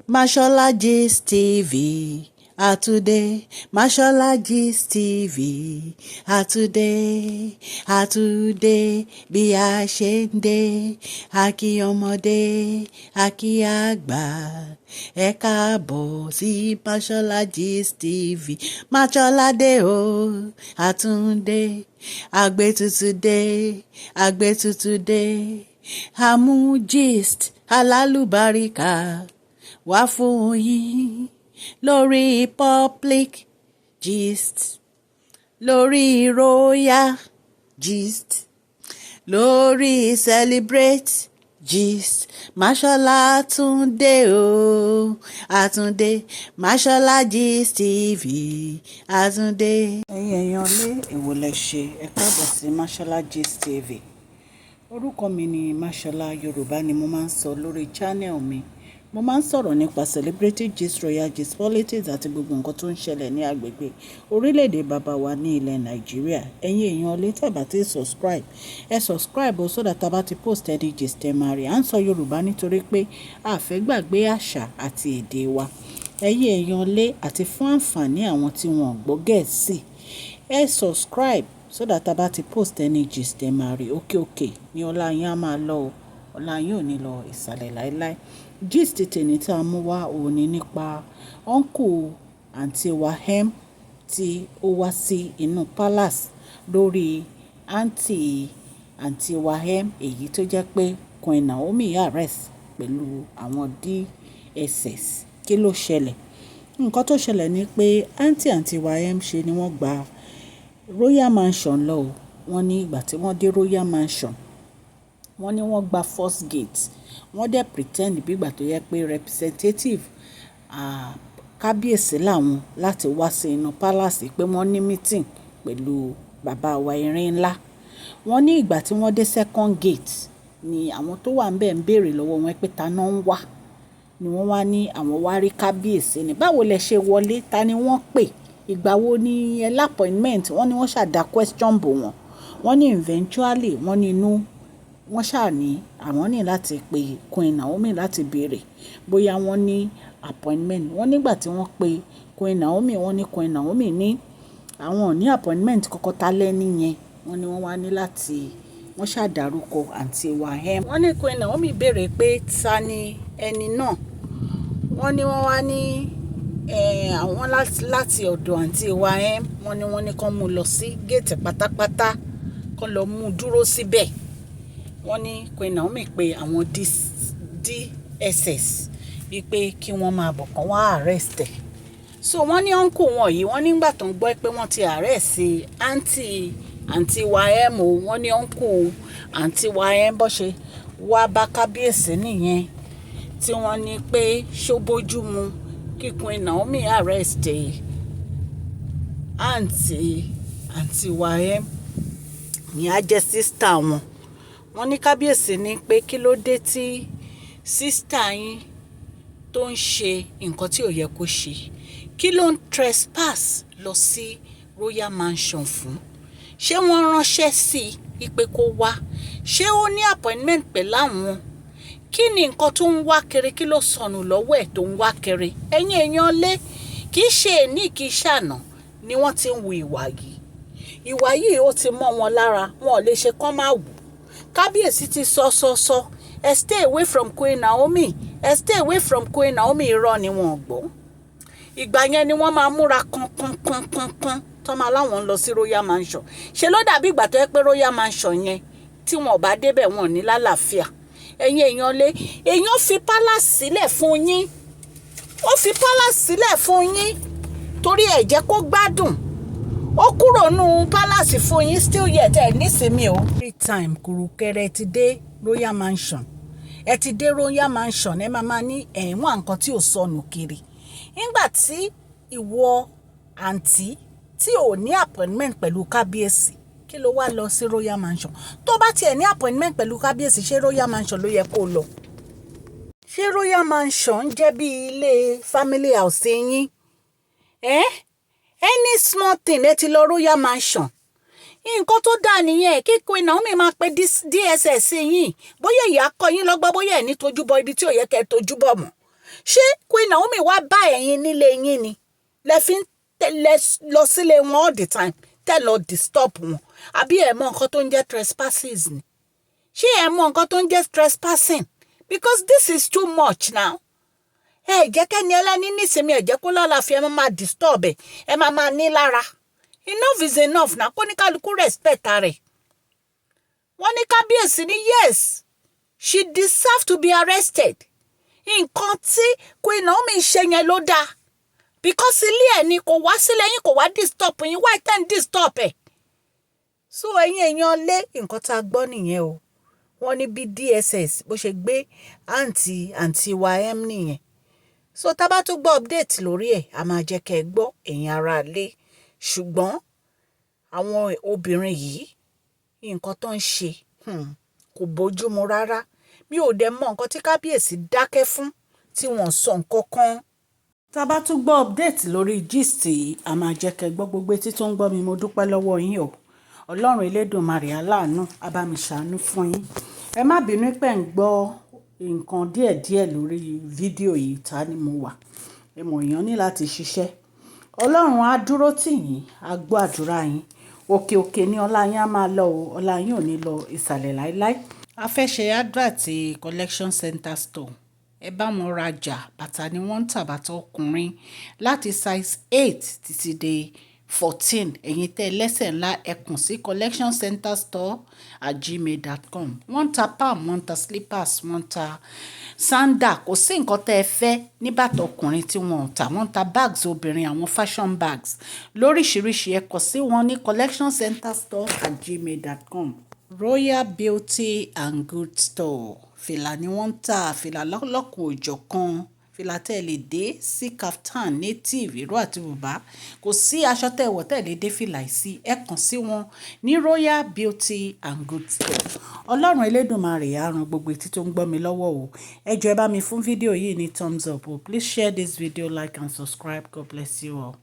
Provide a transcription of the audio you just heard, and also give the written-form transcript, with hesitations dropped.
Mashola Gist TV àtúndé. Mashola Gist TV àtúndé, àtúndé bí a ṣe ń dé. Àkí ọmọdé, àkí àgbà, ẹ káàbọ̀ sí Mashola Gist TV. Mashola dé o, àtúndé, àgbẹ̀tutù dé, àgbẹ̀tutù dé, àmú gist alálùbáríkà wá fún yín lórí public gist, lórí royal gist, lórí celebrate gist. Mashola túndé o, àtúndé, Mashola Gist TV, àtúndé. Ẹ̀yin èèyàn lé, èwo lẹ ṣe? Ẹ káàbọ̀ sí Mashola Gist TV. Orúkọ mi ni Mashola. Yorùbá ni mo máa ń sọ lórí channel mi. Mo máa ń sọ̀rọ̀ nípa celebrity gist, royal gist, politics àti gbogbo nǹkan tó ń ṣẹlẹ̀ ní agbègbè orílẹ̀-èdè bàbá wa ní ilẹ̀ Nàìjíríà. Ẹ̀yin èèyàn lé, tẹ́ bá ti subscribe, ẹ subscribe o, so that a bá ti post any gist, ẹ máa rí. À ń sọ Yorùbá nítorí pé a fẹ́ gbàgbé àṣà àti èdè wa. Ẹ̀yin èèyàn lé, àti fún àǹfààní àwọn tí wọ́n gbọ́ Gẹ̀ẹ́sì, ẹ subscribe so that a bá ti post any gist, ẹ máa rí. Òkè òkè ní ọlá yín á máa lọ o. Ọlá yín ò ní lọ ìsàlẹ̀ láíláí. Gist tèmi tí a mú wá òní ní nípa uncle àǹtí wa M tí ó wá sí inú palace lórí àǹtí wa M, èyí tó jẹ́ pé Queen Naomi arrest pẹ̀lú àwọn DSS. Kí ló ṣẹlẹ̀? Nǹkan tó ṣẹlẹ̀ ni pé àǹtí wa M, ṣe ni wọ́n gba Royal Mansion lọ o. Wọ́n ní ìgbà tí wọ́n dé Royal Mansion, wọ́n ní wọ́n gba first gate, wọ́n dẹ̀ pretend bí ìgbà tó yẹ pé representative kábíyèsí làwọn láti wá sí inú palace, pé wọ́n ní meeting pẹ̀lú bàbá wa erin ńlá. Wọ́n ní ìgbà tí wọ́n dé second gate ni àwọn tó wà níbẹ̀ ń béèrè lọ́wọ́ wọn pé ta náà ń wá, ni wọ́n wá ní àwọn wá rí kábíyèsí ni. Báwo lẹ ṣe wọlé? Ta ni wọ́n pè? Ìgbà wo ni ẹ lá appointment? Wọ́n ní wọ́n ṣàdá question bò wọ́n. Wọ́n ní eventually, wọ́n ní inú wọ́n ṣà ní àwọn ní láti pe Queen Naomi láti béèrè bóyá wọ́n ní appointment. Wọ́n nígbà tí wọ́n pe Queen Naomi, wọ́n ní Queen Naomi ní àwọn ò ní appointment kankan, tá lẹ́ni yẹn. Wọ́n ní wọ́n wá ní láti wọ́n ṣàdárúkọ àǹtí wa M. Wọ́n ní Queen Naomi béèrè pé ta ni ẹni náà. Wọ́n ní wọ́n wá ní àwọn láti ọ̀dọ̀ àǹtí wa M. Wọ́n ní wọ́n ní kó mú lọ sí gate pátápátá, kó lọ mú dúró síbẹ̀. Wọ́n ní Queen Naomi pé àwọn DSS wípé kí wọ́n máa bọ̀, kán wá arrest ẹ̀. So wọ́n ní uncle wọn yìí, wọ́n nígbà tó ń gbọ́ pé wọ́n ti arrest àǹtí wa M o, wọ́n ní uncle àǹtí wa M bó ṣe wá bá kábíyèsí nìyẹn, tí wọ́n ní pé ṣó bójú mu kí Queen Naomi arrest àǹtí wa M ní á jẹ́ sister wọn. Wọ́n ní kábíyèsí ní pé kí ló dé tí sister yín tó ń ṣe nǹkan tí ò yẹ kó ṣe, kí ló ń trespass lọ sí Royal Mansion fún? Ṣé wọ́n ránṣẹ́ sí i pé kó wá? Ṣé ó ní appointment pẹ̀lú àwọn? Kí ni nǹkan tó ń wá kiri? Kí ló sọnù lọ́wọ́ ẹ̀ tó ń wá kiri? Ẹ̀yin èèyàn lé, kì í ṣe èní, kì í ṣàná ni wọ́n ti ń hu ìwà yìí. Ìwà yìí, ó ti mọ́ wọn lára, wọn ò lè ṣe kán má wù. Kábíyèsí ti sọ sọ sọ, "Ẹ stay away from Queen Naomi, ẹ stay away from Queen Naomi." Irọ́ ni, wọn ò gbọ́. Ìgbà yẹn ni wọ́n máa múra kan kan kan kan kan tó máa láwọn ń lọ sí Royal Mansion. Ṣe ló dàbí ìgbà tó yẹ pé Royal Mansion yẹn, tí wọn ò bá débẹ̀, wọn ò ní lálàáfíà. Ẹ̀yin èèyàn lé, èèyàn fi palace sílẹ̀ fún yín, ó fi palace sílẹ̀ fún yín torí ẹ̀ jẹ́ kó gbádùn. Ó kúrò nù palace fún yín, still yet ẹ̀ nísìmí o. Every time kùrùkẹrẹ ti dé Royal Mansion, ẹ ti dé Royal Mansion, ẹ máa máa ní ẹ̀wọ̀n nǹkan tí ò sọnù kiri. Nígbà tí ìwọ àǹtí tí ò ní appointment pẹ̀lú kábíyèsí, kí ló wá lọ sí Royal Mansion? Tó bá tiẹ̀ ní appointment pẹ̀lú kábíyèsí, ṣé Royal Mansion ló yẹ kó lọ? Ṣé Royal Mansion jẹ́ bí ilé family house yín? Eh? Any small thing, ẹ ti lọ Royal Mansion. Nǹkan tó dáa nìyẹn kí Queen Naomi máa pe DSS yín. Bóyá ìyá kọ́ yín lọ́gbọ́n, bóyá ẹ̀ ní tójú bọ ibi tí ò yẹ kẹ́ ẹ tójú bọ̀ mọ́. Ṣé Queen Naomi wá bá ẹ̀yin nílé yín ni lẹ fi ń lọ sílé wọn all the time, tẹ́ lọ disturb wọn? Àbí ẹ̀ mọ nǹkan tó ń jẹ́ trespasses ni? Ṣé ẹ mọ nǹkan tó ń jẹ́ trespassing? Because this is too much now. Ẹ jẹ́ kẹ́ni ẹlẹ́ni nísinmi, ẹ jẹ́ kó lálàáfíà. Ẹ máa máa disturb ẹ, ẹ máa máa ní lára. Enough is enough na. Kó ní kálukú respect rẹ̀. Wọ́n ní kábíyèsí ní yes, she deserve to be arrested. Nǹkan tí Queen Naomi ṣe yẹn ló dáa, because ilé ẹ̀ ni, kò wá sílẹ̀ yín, kò wá disturb yín. Why ten disturb ẹ̀? So ẹ̀yin èèyàn lé, nǹkan tá a gbọ́ nìyẹn o. Wọ́n ní bí DSS bó ṣe gbé àǹtí wa M nìyẹn. So tá a bá tún gbọ́ update lórí ẹ̀, a máa jẹ́ kẹ́ ẹ gbọ́, ẹ̀yin ará ilé. Ṣùgbọ́n àwọn obìnrin yìí, nǹkan tó ń ṣe kò bójúmu rárá. Mi ò dẹ̀ mọ nǹkan tí kábíyèsí dákẹ́ fún tí wọ́n sọ nǹkan kan. Tá a bá tún gbọ́ update lórí gist yìí, a máa jẹ́ kẹ́ gbọ́. Gbogbo etí tó ń gbọ́ mi, mo dúpẹ́ lọ́wọ́ yín o. Ọlọ́run Elédùmarè aláàánú á bá mi ṣàánú fún yín. Ẹ má bínú pé ń gbọ́ nǹkan díẹ̀díẹ̀ lórí fídíò yìí, ta ni mo wà. Ẹ mọ̀, èèyàn ní láti ṣiṣẹ́. Ọlọ́run á dúró tì yín, á gbọ́ àdúrà yín. Òkè òkè ni ọlá yín á máa lọ o. Ọlá yín ò ní lọ ìsàlẹ̀ láíláí. A fẹ́ ṣe advert Collection Center Store. Ẹ bá wọn rajà. Bàtà ni wọ́n ń tà, bàtà ọkùnrin láti size 8 títí dé 14. Ẹ̀yin tẹ́ lẹ́sẹ̀ ńlá, ẹ kàn sí collectioncenterstore@gmail.com. Wọ́n ń ta palm, wọ́n ń ta slippers, wọ́n ń ta sandal. Kò sí nǹkan tẹ́ ẹ fẹ́ ní bàtà ọkùnrin tí wọ́n ò tà. Wọ́n ń ta bags obìnrin, àwọn fashion bags lóríṣiríṣi. Ẹ kàn sí wọn ní collectioncenterstore@gmail.com. Royal Beauty and Good Store. Fìlà ni wọ́n ń tà, fìlà lọ́lọ́kan òjọ̀kan, fìlà tẹ́ lè dé sí kaftan, native, ìró àti bùbá. Kò sí aṣọ tẹ́ wọ̀ tẹ́ lè dé fìlà sí. Ẹ kàn sí wọn ní Royal Beauty and Good Store. Ọlọ́run Elédùmarè á ran gbogbo etí tó ń gbọ́ mi lọ́wọ́ o. Ẹ jọ̀ọ́, ẹ bá mi fún fídíò yìí ní thumbs up o. Please share this video, like and subscribe. God bless you all.